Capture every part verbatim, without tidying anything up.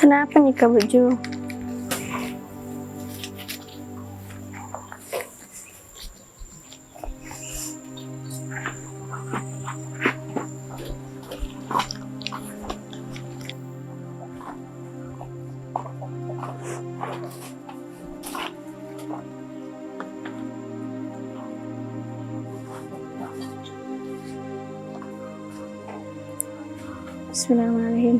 Kenapa nyèka bâjâ? Bismillahirrahmanirrahim.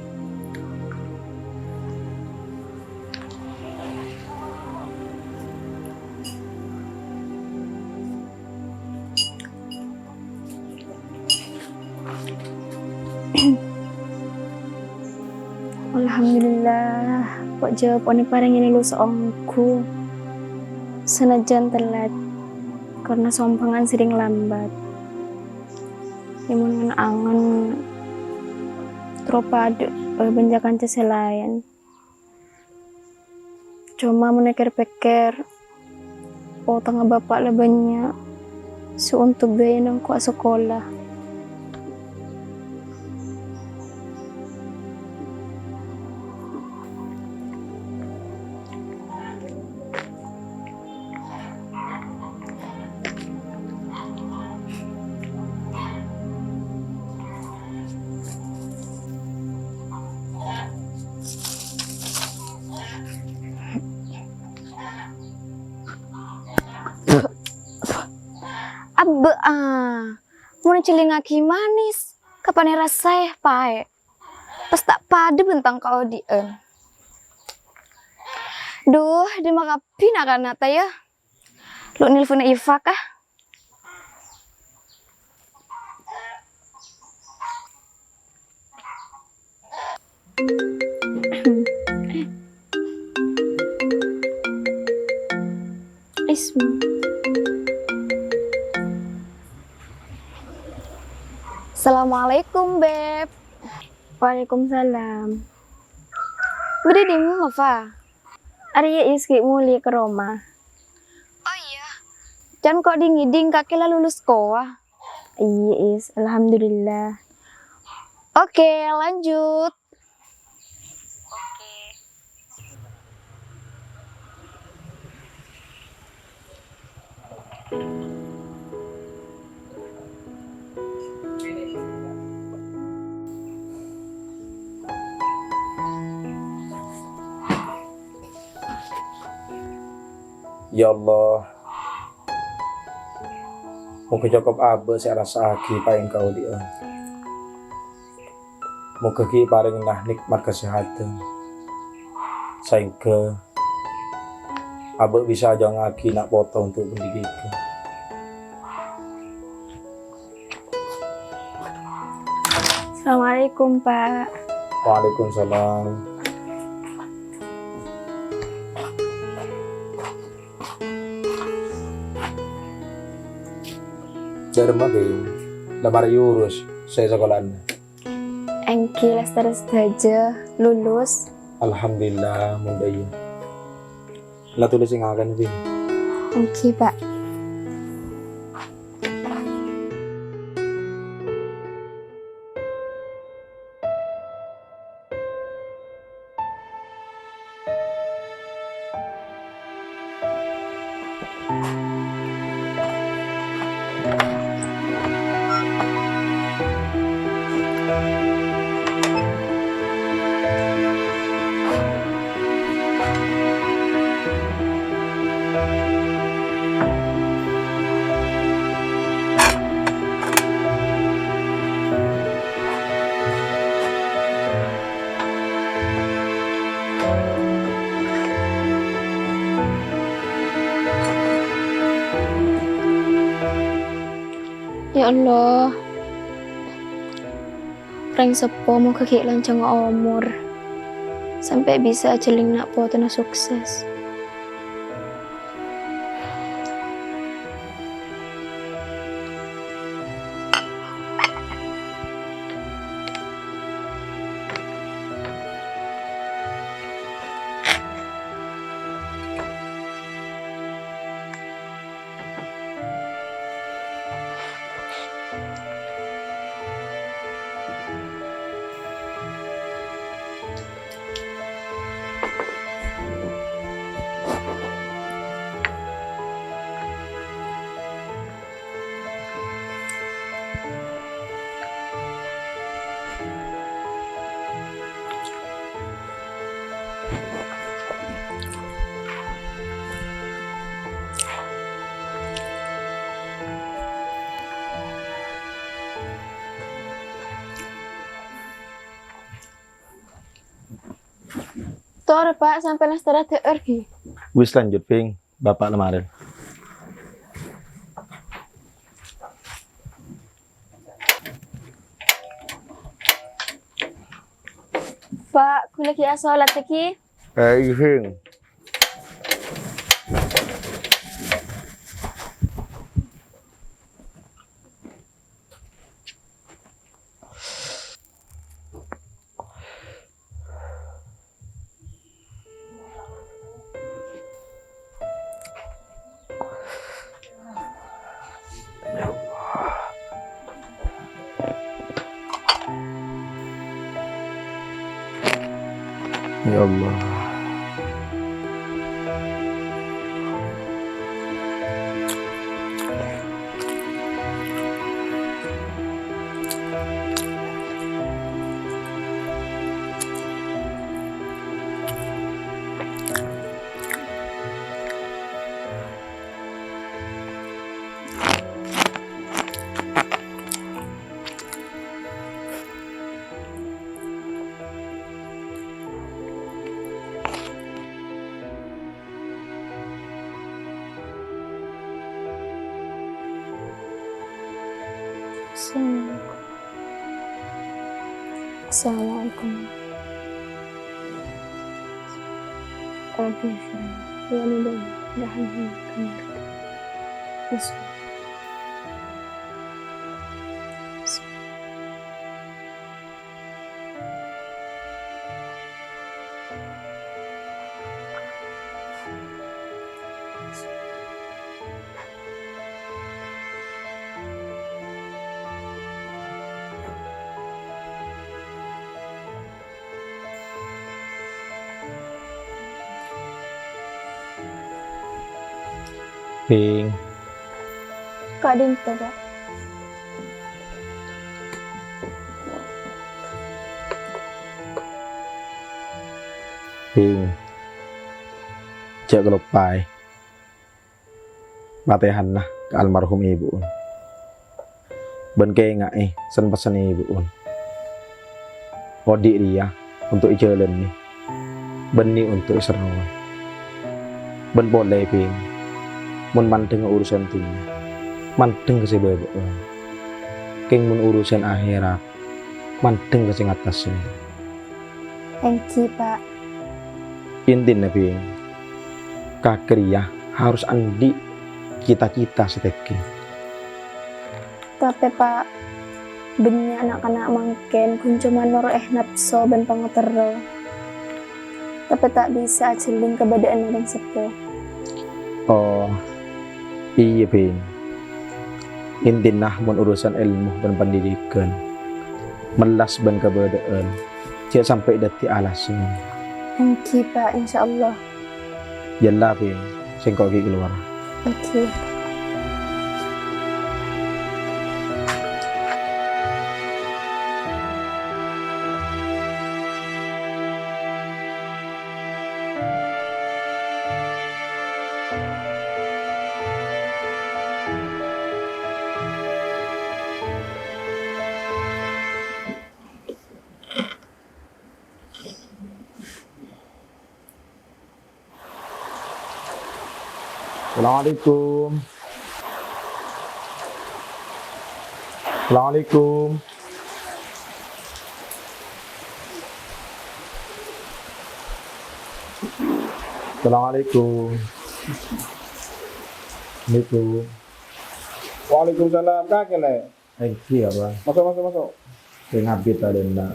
Alhamdulillah, pojhâ pon èparèngè lulus ongghu. Sanajjân tellat, karna sombhângan sèrèng lambat. Yâ, mon ngen-angen, terro padâ, eh, bân ca-kanca sè laèn. Coma mon èkèr-pèkkèr, otangnga bapa' la bânnya' sè ontong bhâi nangko' asakola. Abbâ, ah. Mon ècellingngaghi manis, kapanè rassana paè. Pas ta' padâ bân tang kaodi'ân. Duh, dimma kabbhi na'-kana' ta' iyâ? Lu nelponna Ifa kah? Ismu. Assalamualaikum, Beb. Waalaikumsalam. Bâdâ è dimma, Fa? Arèya, Is, ghi' molè ka roma. Oh iyâ. Can ko' dhing-ngèdhing kakè la lulus kowa. Iyâ, Is, alhamdulillah. Oke, lanjut. Oke. Ya Allah, moghâ cokop abâ' sè èrassa'aghi paèng kaodi'ân. Moghâ ghi' parèngana nèkmat kasèhadhân, saèngghâ abâ' bisa ajhângngaghi na' poto onto' ghânèka. Assalamualaikum, Pak. Waalaikumsalam. Dâ'remma, Bing? La marè èurus sè sakola'anna? Èngghi, lastarè sadhâjâ, lulus. Alhamdulillah, mon dâ' iyâ. La tulus èngakana, Bing. Èngghi, Pak. Ya Allah, orèng seppo moghâ ghi' lanjhângnga omor, sampè' bisa ajhâlling na' potona sukses. Torè, Pa', sampèyan astirahat dhâ'âr, ghi. Wis lanjut, Bhing. Bapa' la marè. Pa', ghulâ ghi' asolat, ghi. Eh, iyâ, Bhing. Ya Allah. Assalamualaikum. Assalamualaikum. Rabbi ighfirli. Ya Allah, rahmati. Assalamualaikum. Bhing. Ka'dinto, Pa'. Bhing. Jhâ' kaloppaè patèhanna ka almarhum èbhu'un. Bân kaènga'è sen-pessenna èbhu'un. Odi' rèya onto' èjhâlânè, bânnè onto' èserrowè. Bân polè, Bhing, mon mandhengnga urusan dhunnya, mandheng ka sè bâbâ'ân. Kèng mon urusan akhèrat, mandheng ka sè ngattassa. Èngghi, Pa'. Intina, Bhing, kakè rèya harus andi' cita-cita sè tèngghi. Tapè, Pa', bânnya' na'-kana' mangkèn ghun coma noro'è napso bân pangaterro. Tapè ta' bisa ajhâlling kabâdâ'ânna orèng seppo. Oh, iyâ, Bhing. Intina mon urusan èlmo bân pandhidhighân, mellas bân kabâdâ'ân, jhâ' sampè' dhâddhi alasan. Èngghi, Pa', insyaallah. Yâ la, Bhing, sèngko' ghi' kalowar. Èngghi. Assalamualaikum. Assalamualaikum. Assalamualaikum. Assalamualaikum. Waalaikumsalam. Kakè, Lè'? Èngghi, apa? Masuk, masuk, masuk. Sè ngabit adâna.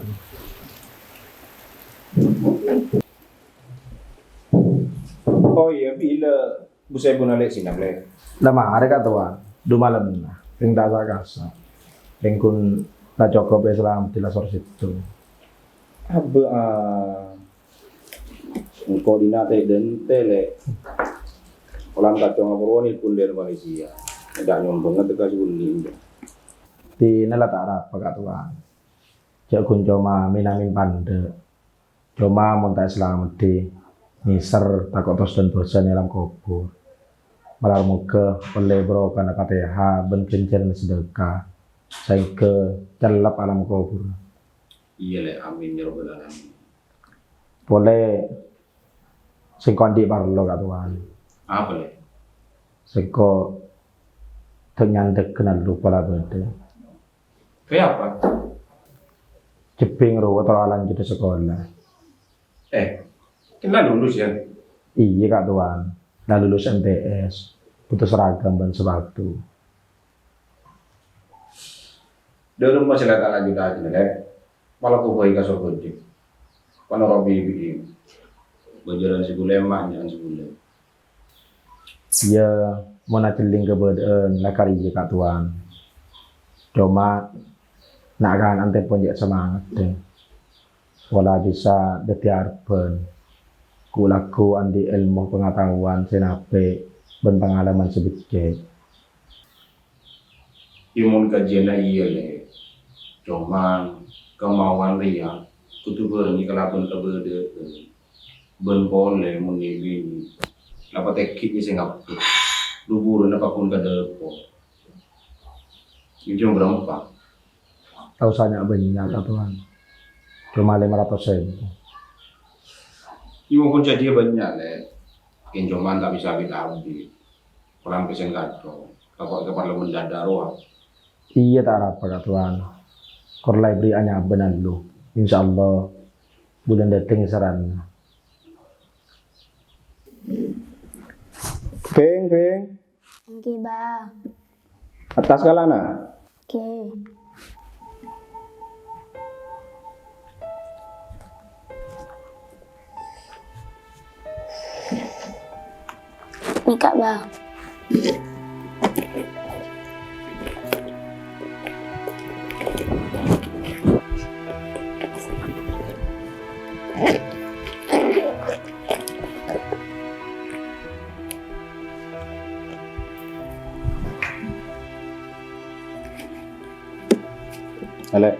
Oh iyâ, bilâ Bu Saibun alè' sinap, Lè'? La marè, Ka' Towan. Dhu malemma. Rèng ta' sa-kasa. Rèng ghun la cokop èsalameddhi la sor sèttong. Abbâ, ah. Engko' dina tè-, dântè, Lè'. Olan kacong aporwa nèlpon dâri Malaysia. Èngghi nyombhângnga tèka sè bunyi. Dinah la ta' arapa, Ka' Towan. Jhâ' ghun coma min-amin pandâ'. Coma mon ta' èsalameddhi, nèser tako' tos dân-bhâsân è alam kobhur. Malar moghâ ollè barokana Fatihah bân ghânjhârânna sadhâka, saèngghâ cellep alam kobhur. Iyâ, Lè'. Amin, ya rabbal alamin. Polè Sèngko' andi' parlo, Ka' Towan. Apa, Lè'? Sèngko' ta' nyandek kenal lupa la bâdâ. Kaya apa? Jebbhing rowa terro alanjut sakola. Eh, kan la lulus, yâ? Iyâ, Ka' Towan. La lulus M T S. Butuh seragam bân sepatu. Dâlem masalah ta' lanjut-lanjut, Lè'. Malah kobâi ka Sorghâjâ. Panoro' bi'-, bi'-, bâjârân sè bulâ, ma' nya'an sè bulâ. Iyâ, mon ajhelling kabâdâ'ân la karè iyâ, Ka' Towan. Coma, na'-kana' tèmpon jhâ' samangaddhâ. Pola bisa dhâddhi arbân. Ghu-lagghu andi' èlmo pangataowan sè napè' bân pangalaman sè beccè'. Yâ, mon kajiyânna iyâ, Lè'. Coma, kamaowan rèya kodhu bhârengngè kalabân kabâdâ'ân. Bân polè mon nè-binè, napa tèngghi sè ngabbhu, dhu-bhuruna pagghun ka dâpor. Ngènjhâm bârâmpa? Ta' osa nya'-bânnya', Ka' Towan. Coma lèma ratos èbu. Yâ, mon jhâ' dhiyâ bânnya', Lè'. Kèng coma ta' bisa abit-abit. Korang pèssèna kacco. Tako' èkaparlo mendadak rowa. Iyâ, ta' arapa, Ka' Towan. Kor la èberri' anyabân allo. Insyaallah, bulân dâteng èsarana. Bhing, Bhing. Èngghi, Ba. Attas kalana. Oke. Nèka, Ba. Alè'.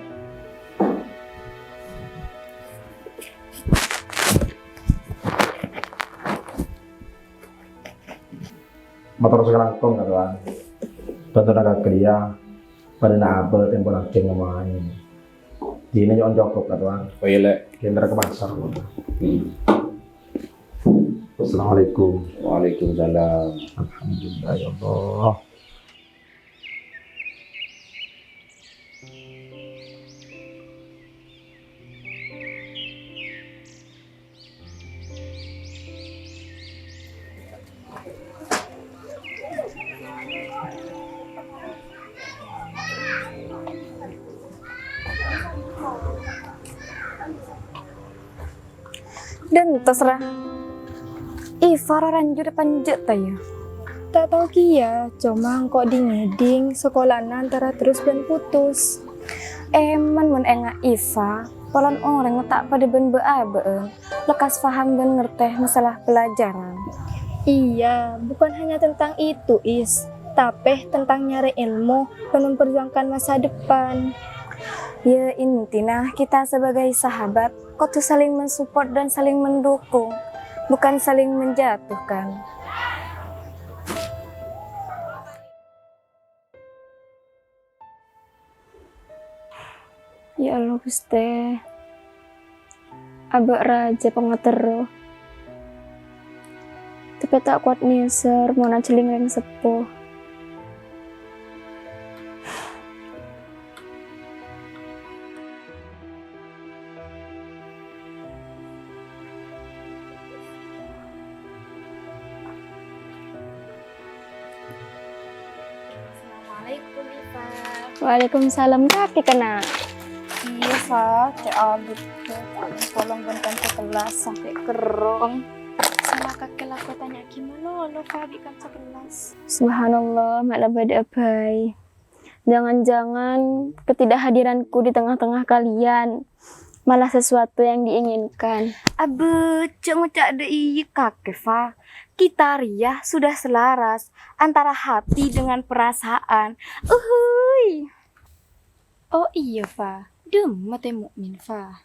Mator sakalangkong, Ka' Towan. Bhântona kakè rèya padâna abâ' tempo lajâng ngoma'aghi. Dinah nyo'on cokop, Ka' Towan. Oh, iyâ, Lè'. Kèng entar ka pasar. Hmm. Assalamualaikum. Waalaikumsalam. Alhamdulillah, ya Allah. Dântos, ra. Ifa ro ranjur panja' ta, yâ? Ta' tao kèya, coma engko' dhing-ngèdhing sakolana antara terros bân putus. Èman mon enga' Ifa, polana orèng ta' padâ bân bâ'-abâ'ân, lekkas paham bân ngartè masalah pelajaran. Iya, bukan hanya tentang itu, Is, tapi tentang nyarè ilmu dan memperjuangkan masa depan. Ya, intina kita sebagai sahabat kodhu saling mensupport dan saling mendukung, bukan saling menjatuhkan. Ya Allah, Ghustè. Abâ' rajâ pangaterro. Tapè ta' kowat nèser mon ajhelling rèng seppo. Assalamualaikum, Ifa. Waalaikumsalam, kakè kèna. Iyâ, Fa, cè' abit. Polong bân kanca kellas sampè' kerrong. Sala kakè lako tanya gimana lo, Fa, bi' kanca kellas. Subhanallah, ma' la bâdâ'â bhâi. Jangan-jangan ketidakhadiranku di tengah-tengah kalian malah sesuatu yang diinginkan. Abâ, jhâ' ngoca' dâ' iyâ kakè, Fa. Kita rèya sudah selaras antara hati dengan perasaan. Uhuy. Oh iyâ, Fa. Dâmma tè Mukmin, Fa?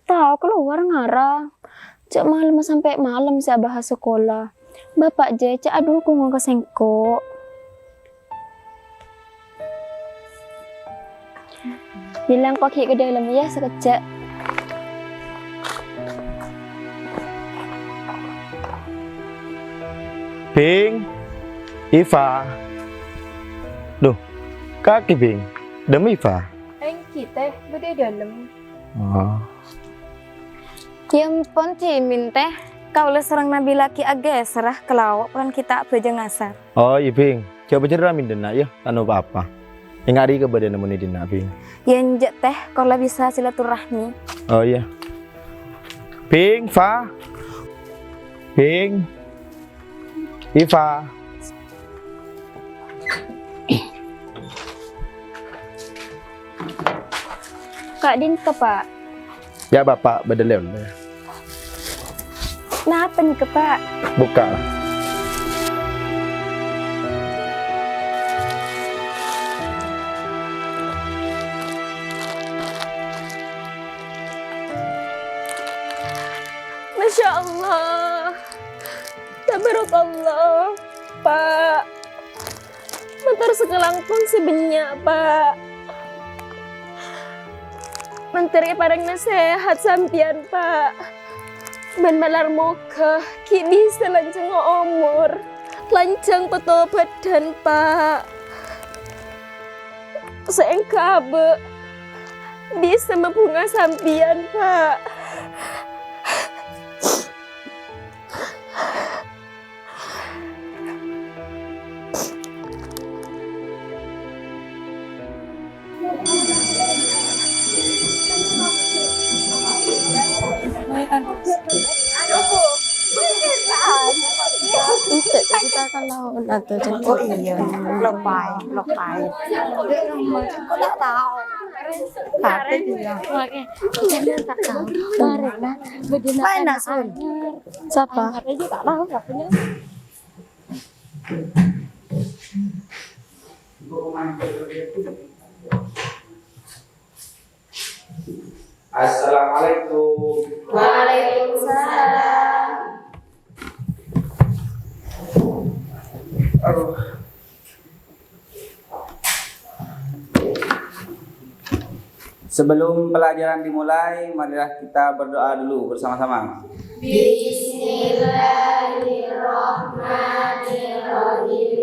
Tao kalowar ngara. Jhâ' malem sampè' malem sè abahas sakola. Bapa' jhâ' cè' adhukunga ka sèngko'. Bilâ engko' ghi' ka dâlem, yâ, sakejjhâ'. Bhing, Iva. Duh, kakè, Bhing. Dâmma Iva? Èngghi, Tèh, bâdâ è dâlem. Oh. Yâ ampon, dhimèn, Tèh. Kaulâ sareng Nabila ghi' aghâsèrra ka lao' polana ghi' ta' abhâjâng asar. Oh, iyâ, Bhing. Jhâ' bâjârâ min dâ' enna', yâ. Ta' napa-apa. Ènga' arè kabâdâ'ânna mon è dinna', Bhing. Yâ, enjâ', Tèh. Kaulâ bisa silaturahmi. Oh, iyâ. Bhing, Fa. Bhing. Iva. Ka'dinto, Pa'? Yâ, Bapa' bâdâ lè-ollè. Napa nèka, Pa'? Bukka'. Masya Allah. Tabarakallah, Pa'. Mator sakalangkong sè bânnya', Pa'. Mator èparèngana sehat sampèyan, Pa'. Bân malar moghâ ghi' bisa lanjhâng omor, lanjhâng patobâdhân, Pa'. Saèngghâ abâ' bisa mabhunga sampèyan, Pa'. Enggak, kita kan lawan atau Oh iya, lupa, lupa. Kok nggak tahu? Tapi dia. Oke. Saya tak tahu. Karena beda Mana, Sun? Siapa? Aja tak tahu katanya. Assalamualaikum. Waalaikumsalam. Aduh. Sebelum pelajaran dimulai, marilah kita berdoa dulu bersama-sama. Bismillahirrahmanirrahim.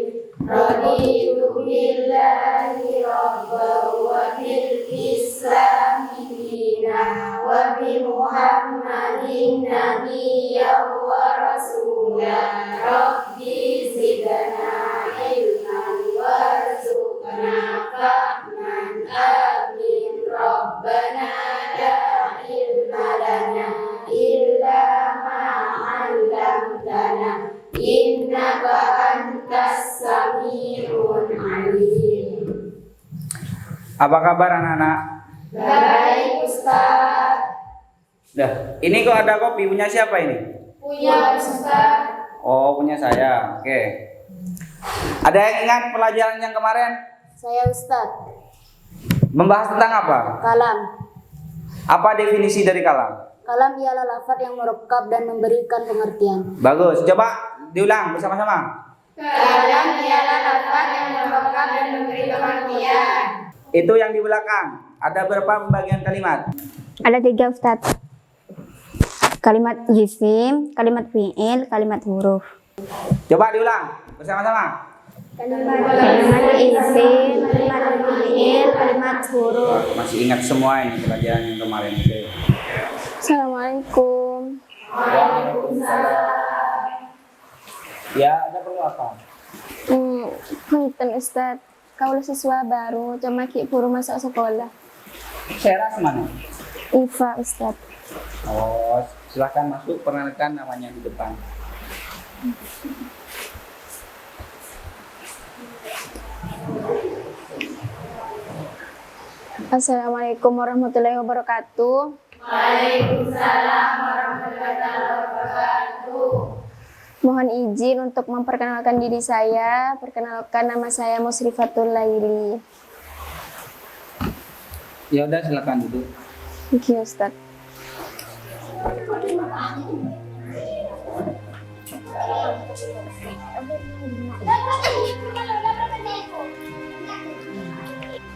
Raditu billahi rabba wa bil islami dina wa bi Muhammadin nabiyya wa rasula. Rabbi zidna ilman warzuqna fahman. Amin. Rabbana la ilma lana illa ma 'allamtana. Innaka antas sami'ul alim. Apa kabar anak-anak? Baik, Ustaz. Dah, ini kok ada kopi? Punya siapa ini? Punya, Ustaz. Oh, punya saya. Oke. Ada yang ingat pelajaran yang kemarin? Saya, Ustaz. Membahas tentang apa? Kalam. Apa definisi dari kalam? Kalam ialah lafaz yang merekap dan memberikan pengertian. Bagus. Coba diulang bersama-sama. Kalam ialah lafaz yang merekap dan memberi pengertian. Itu yang di belakang. Ada berapa pembagian kalimat? Ada tiga, Ustaz. Kalimat isim, kalimat fi'il, kalimat huruf. Coba diulang bersama-sama. Kalimat isim, kalimat fi'il, kalimat huruf. Masih ingat semua ini pelajaran yang kemarin, oke? Assalamualaikum. Waalaikumsalam. Ya, ada perlu apa? Hmm, punten, Ustaz. Kaulâ siswa baru, coma ghi' buru maso' sakola. Sè rassa mano? Iva, Ustaz. Oh, silakan masuk, perkenalkan namanya di depan. Assalamualaikum warahmatullahi wabarakatuh. Waalaikumsalam warahmatullahi wabarakatuh. Mohon izin untuk memperkenalkan diri saya. Perkenalkan, nama saya Musrifatul Laili. Ya udah, silakan duduk. Thank you, Ustaz.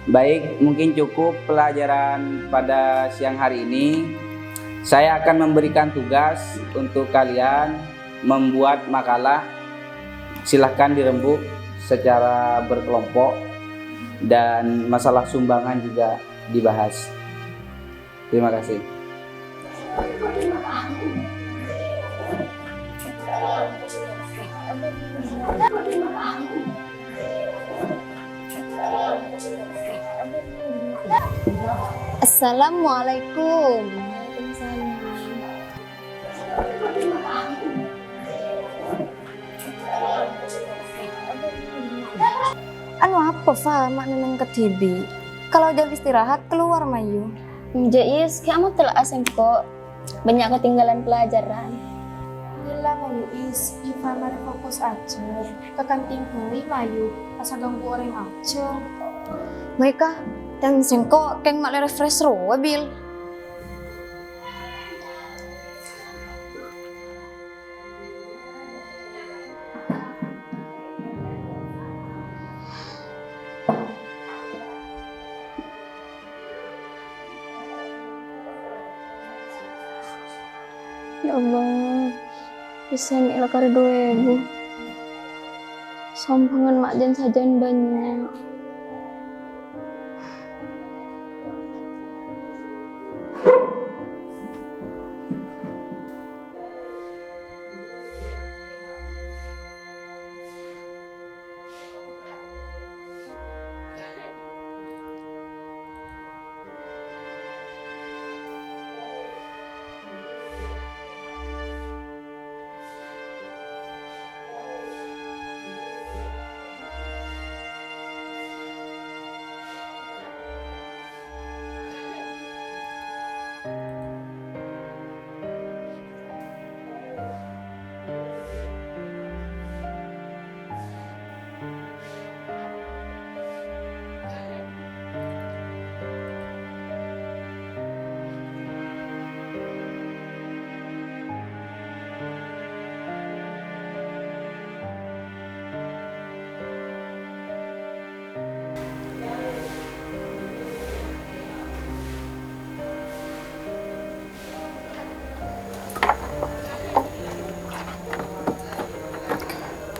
Baik, mungkin cukup pelajaran pada siang hari ini. Saya akan memberikan tugas untuk kalian membuat makalah Silahkan dirembuk secara berkelompok dan masalah sumbangan juga dibahas. Terima kasih. Assalamualaikum. Waalaikumsalam. Anu apa, Fa? Ma' nengneng kadhibi'. Kalau jam istirahat, keluar, mayu. Enjâ', Is, ghi' amotel a sengko'. Bânnya' ketinggalan pelajaran. Ella, mayu, Is. Iva marè fokus ajhâr. Ka kantin bhâi, mayu. Pas ganggu orèng ajhâr. Mayu, Ka, dan sengko' kèng ma' lè refresh rowa, Bil. Ya Allah, pèssè mè' la karè du èbu. Sombhângan ma' jân-sajân bânnya'.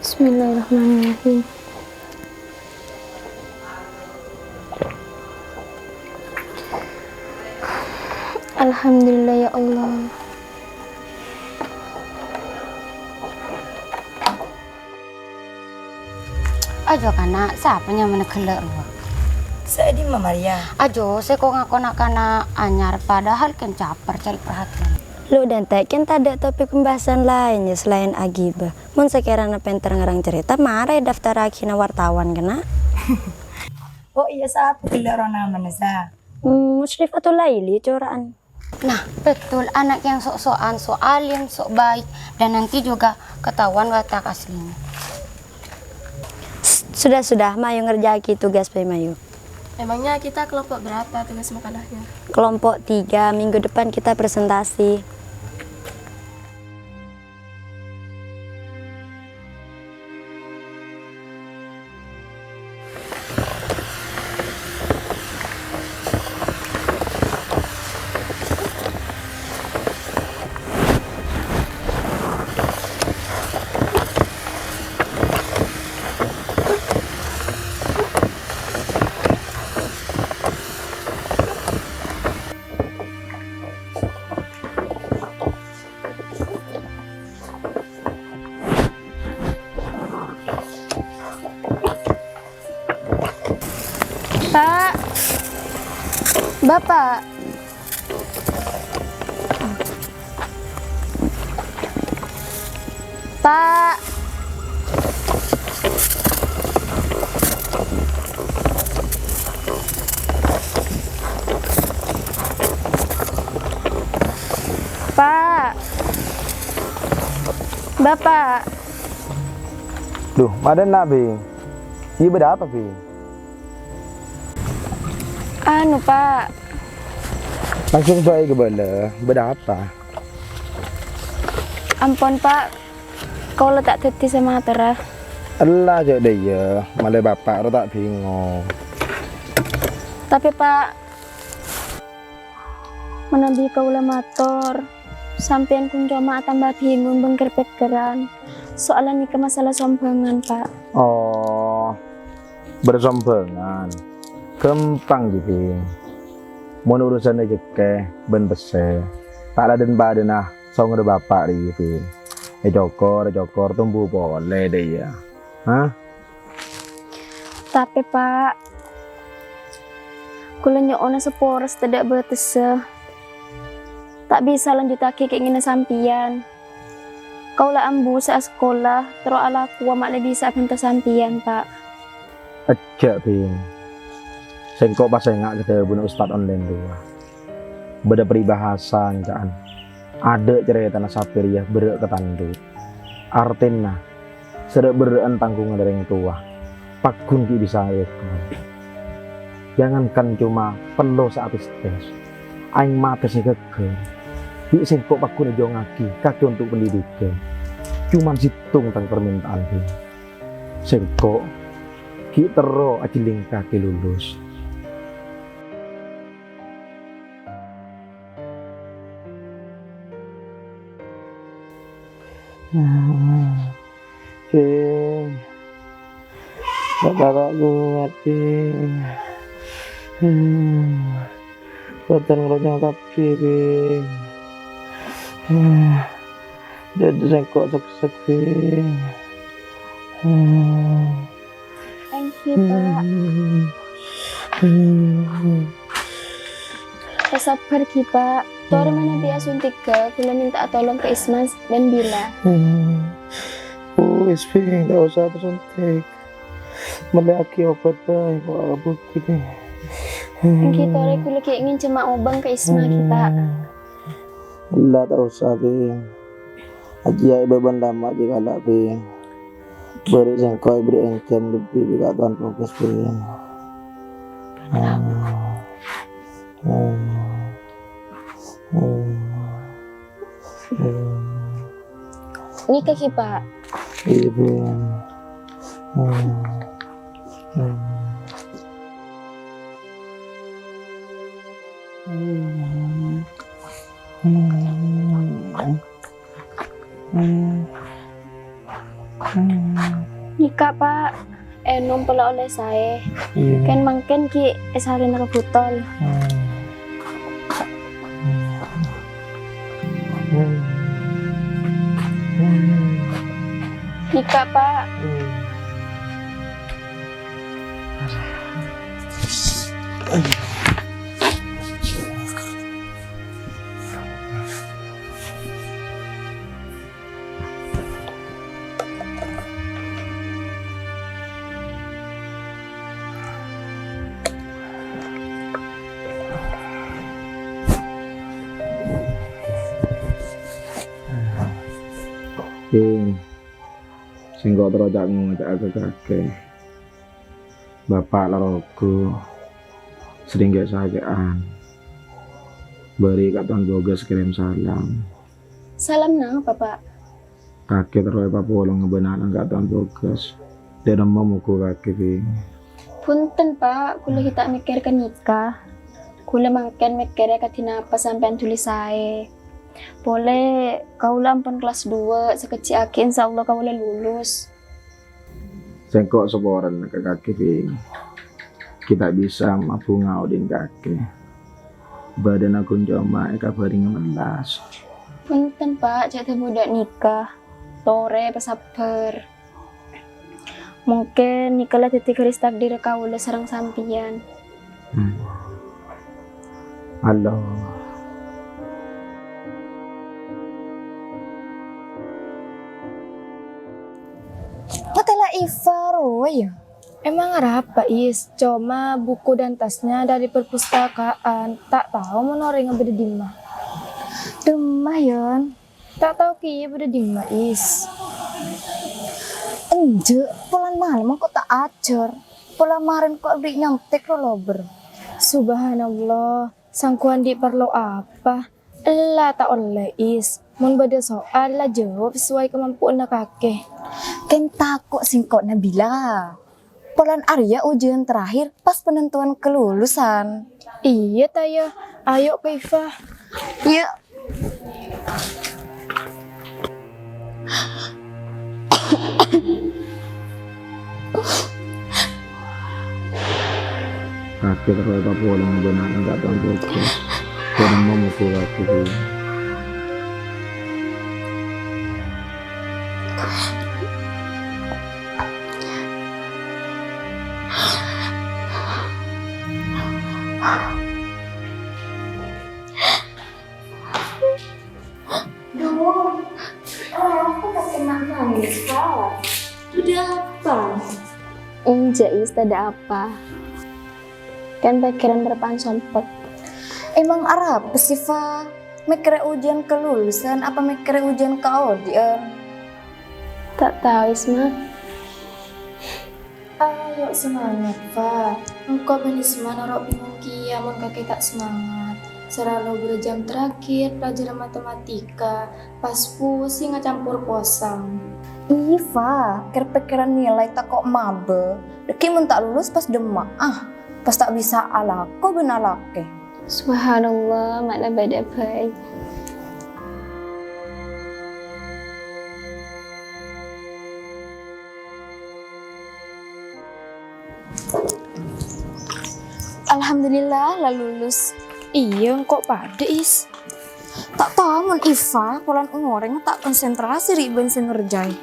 Bismillahirrahmanirrahim. Alhamdulillah, ya Allah. Ajo, kana', sapa nyamana ghellâ' rowa? Sè dimma, Maria? Ajo, sè ko-ngakona kana' anyar, padahal kèng caper cari perhatian. Lo, Dante, kèng tadâ' topik pembahasan laèn, ya, selain agibah. Mon sakèrana pènter ngarang cerita, mara èdaftarraghi neng wartawan, kana'. Oh iyâ, sapa ghellâ' rowa namana, Sa? Hmm, Musrifatul Laili, cora'an. Nah, betul. Anak yang sok-sokan, sok alim, sok baik, dan nanti juga ketahuan watak aslinya. Sudah, sudah, mayu ngerjaaghi tugas bhâi, mayu. Emangnya kita kelompok berapa tugas makalahnya? Kelompok tiga, minggu depan kita presentasi. Pak. Bapak. Pak. Pak. Bapak. Duh, madâ' na', Bi. Iyâ, bâdâ apa, Bi? Anu, Pak. Langsung bhâi ghâbây, bâdâ apa? Ampon, Pak. Kaulâ ta' dhâddhi sè matora. Ella, jhâ' dâ' iyâ, malè Bapak ro ta' bingong. Tapè, Pak, manabi kaulâ mator, sampèyan ghun coma atamba bingung bân ker-pèkkèran. Soalla nèka masalah sombhângan, Pa'. Oh, bâr sombhângan. Ghâmpang, jhi, Bhing. Mon urusan rejhekkè bân pèssè, ta' la dhân-padhâna songghâ bapa' rèya, Bhing. Ècokor, ècokor, tombu polè, dâ' iyâ. Hah? Tapè, Pa', kaulâ nyo'ona sapora sè tadâ' bâtessa. Ta' bisa lanjuttaghi kèngènna sampèyan. Kaulâ ambu sè asakola, terro alakowa ma' la bisa abhânto sampèyan, Pa'. Ejjhâ', Bhing. Sèngko' pas enga' ka dhâbuna ustad online rowa. Bâdâ paribhâsa, ca'na, adâ' carètana sapè rèya berrâ' ka tandhu. Artèna, sè ra'-berrâ'ân tangghungan rèng towa, pagghun ghi' bisa èkon. Jangankan coma pello sè atès-tès, aèng matè sè ghâggâr, bi' sèngko' pagghun èjhungngaghi kakè ontok pendidikan. Coma sèttong tang parmènta'an, Bhing. Sèngko' ghi' terro ajhelling kakè lulus. Bhing, ta' kowat, Bhing. Bâdân ngronyong kabbhi, Bhing. Dhâddhi sèngko' sèksèk, Bhing. Engghi, Pa'. Sasabbhâr ghi, Pa'. Torè manabi asuntika, kaulâ mènta'a tolong ka Isma bân Bila. Wis, Bhing, ta' osa asuntik. Mellèyaghi obat bhâi, kok abuk ghi, Bhing. Engghi, torè kaulâ ghi' ngènjhâma obâng ka Isma ghi, Pa'. Ella, ta' osa, Bhing. Ajiyâ è bâbân lama jiyâ kala', Bhing. Bâri' sèngko' èberri' ènjhâm lebbi bi' Ka' Towan Bogus, Bhing. Nèka ghi, Pa'. Iyâ, Bhing. Nèka, Pa', ènom pola ollè saè. Iyâ. Kèng mangkèn ghi' èsarèna ka butol. Nèka, Pa'. Bhing, sèngko' terro ca'-ngoca'a ka kakè. Bapa' la rogu, sèrèng ghi' sakè'an. Bâri' Ka' Towan Bogus kèrèm salam. Salam napa, Pa'? Kakè terro èpapolong bân ana'na Ka' Towan Bogus. Dâ' remma moghu kakè, Bhing. Bhunten, Pa', kaulâ ghi' ta' mèkkèr ka nèka. Kaulâ mangkèn mèkkèrè kadhi napa sampèyan dhuli saè. Polè kaulâ ampon kelas dua, sakejjhâ' aghi' insyaallah kaulâ lulus. Sèngko' saporana ka kakè, Bhing. Ghi' ta' bisa mabhunga odi'na kakè. Bâdânna ghun coma èkabhâringa mellas. Bhunten, Pa', jhâ' dhâbu dâ' nèka. Torè pasabbhâr. Mungkin nèka la dhâddhi garis takdir kaulâ sareng sampèyan. Hmm. Allah. Patela Iva rowa ya? Emang arapa, Is? Coma buku dan tasnya dari perpustakaan. Ta' tao mon orèngnga bâdâ dimma. Dimma, Yon? Ta' tao kèya bâdâ dimma, Is. Enjâ', polana malem engko' ta' ajhâr. Pola marèn engko' andi' nyontek lolobâr. Subhanallah, sangko andi' parlo apa? Ella ta' ollè, Is. Mon bâdâ soal, la jâwâb sesuai kemampuanna kakè. Kèng tako' sèngko' Nabila. Polana arèya ujian terakhir pas penentuan kelulusan. Iyâ ta, yâ? Ayo, Kaifah. Yuk. Sakit roh, apa polong benar enggak tahu juga. Kurang mau mukul aku. Duh, aku pasti nangis, Kak. Ada apa? Enjâ', Is, tadâ' apa. Kan pèkkèran rèpan sompek. Emang arapa sih, Fa? Mèkkèrè ujian kalulusan apa mèkkèrè ujian kaodi'ân? Ta' tao, Isma. Ayo semangat, Fa. Engko' bân Isma noro' bingung kèya mon kakè ta' semangat. Soro lo bârâ jam terakhir pelajaran matematika, pas pusing acampur posang. Iyâ, Fa, kèr-pèkkèran nilai tako' mabâ. Dhâggi' mon ta' lulus pas demma'a, pas ta' bisa alako bân alakè. Subhanallah, ma' la bâdâ bhâi. Alhamdulillah, la lulus. Iyâ, engko' padâ, Is. Ta' tao mon Ifa, polana orèngnga ta' konsentrasi ri' bân sè ngerjâi.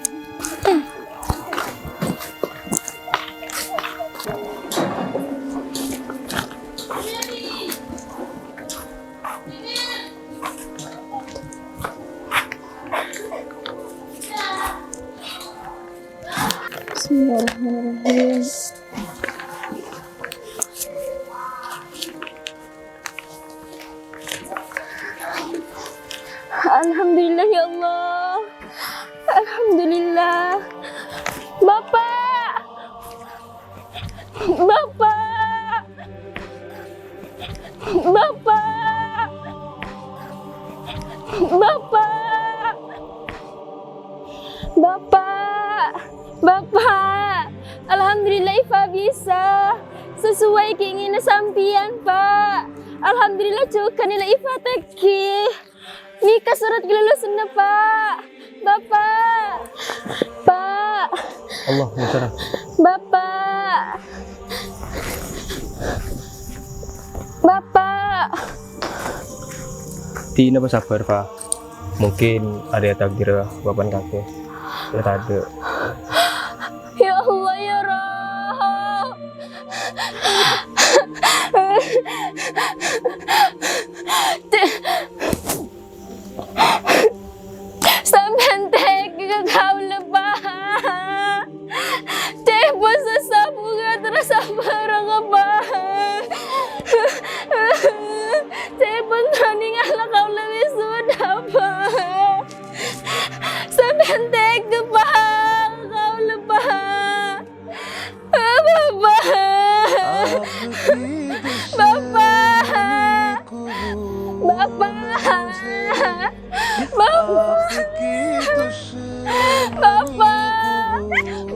Bismillahirrahmanirrahim. Alhamdulillah, ya Allah. Alhamdulillah. Bapak! Bapak! Bapak! Bapak! Bapak! Bapak! Alhamdulillah, Ifa bisa. Sesuai keinginan sampèyan, Pak. Alhamdulillah, jhughân la Ifa tèngghi. Nèka surat kalulusanna, Pak. Bapak. Pak. Allah, ya, Sarah. Bapak. Bapak. Dina apa sabar, Fa. Mungkin ada takdir Bapak kakè. Ya, tadâ'. Ya Allah, ya Rabb. Sampèyan tègghâ ka kaulâ, Pak. Ca'èpon sassa bhunga terros sabarang, Pak. Ca'èpon ta' nèngala kaulâ wisuda, Pak. Sampèyan tègghâ, Pak, ka kaulâ, Pak. Bapak. Bapak. Bapak.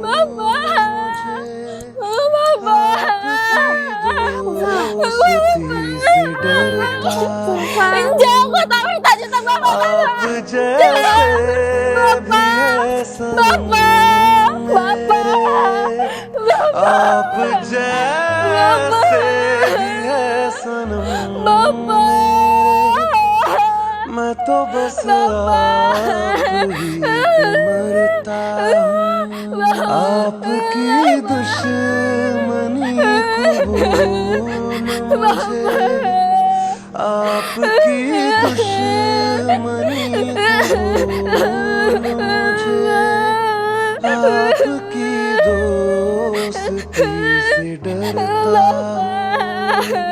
Bapak. Bapak. Bapak. Enjâ', aku tak minta cinta Bapak. Bapak. Bapak. Bapak. Bapak. Bapak. Bapak.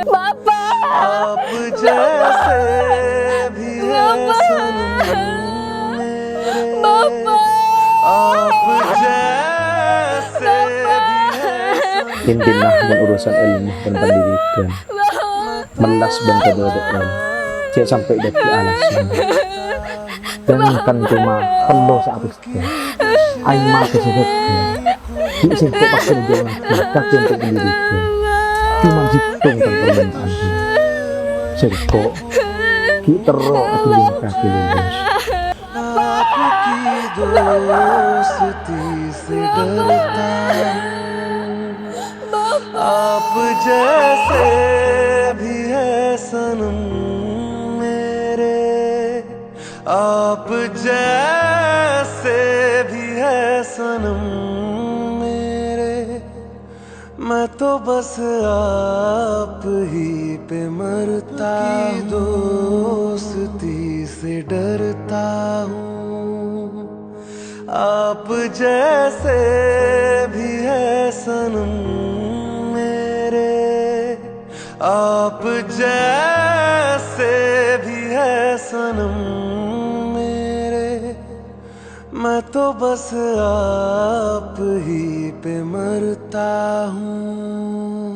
Bapak. Bapak. Intina mon urusan èlmo bân pendidikan, mellas bân kabâdâ'ân, jhâ' sampè' dhâddhi alasan. Jangankan coma tello sè apèsta, aèng matè sè ghâggâ', ghi' sèngko' pas kerja lagi, kakè untuk pendidikan. Coma sèttong kan permintaan sèngko', ghi' terro aghâllu kakè lulus. Apa ki dosa ti sederta? आप जैसे भी है सनम मेरे, आप जैसे भी है सनम मेरे, मैं तो बस आप ही पे मरता हूँ। दोस्ती से डरता हूँ। आप जैसे भी है सनम मेरे, आप जैसे भी है सनम मेरे, मैं तो बस आप ही पे मरता हूँ।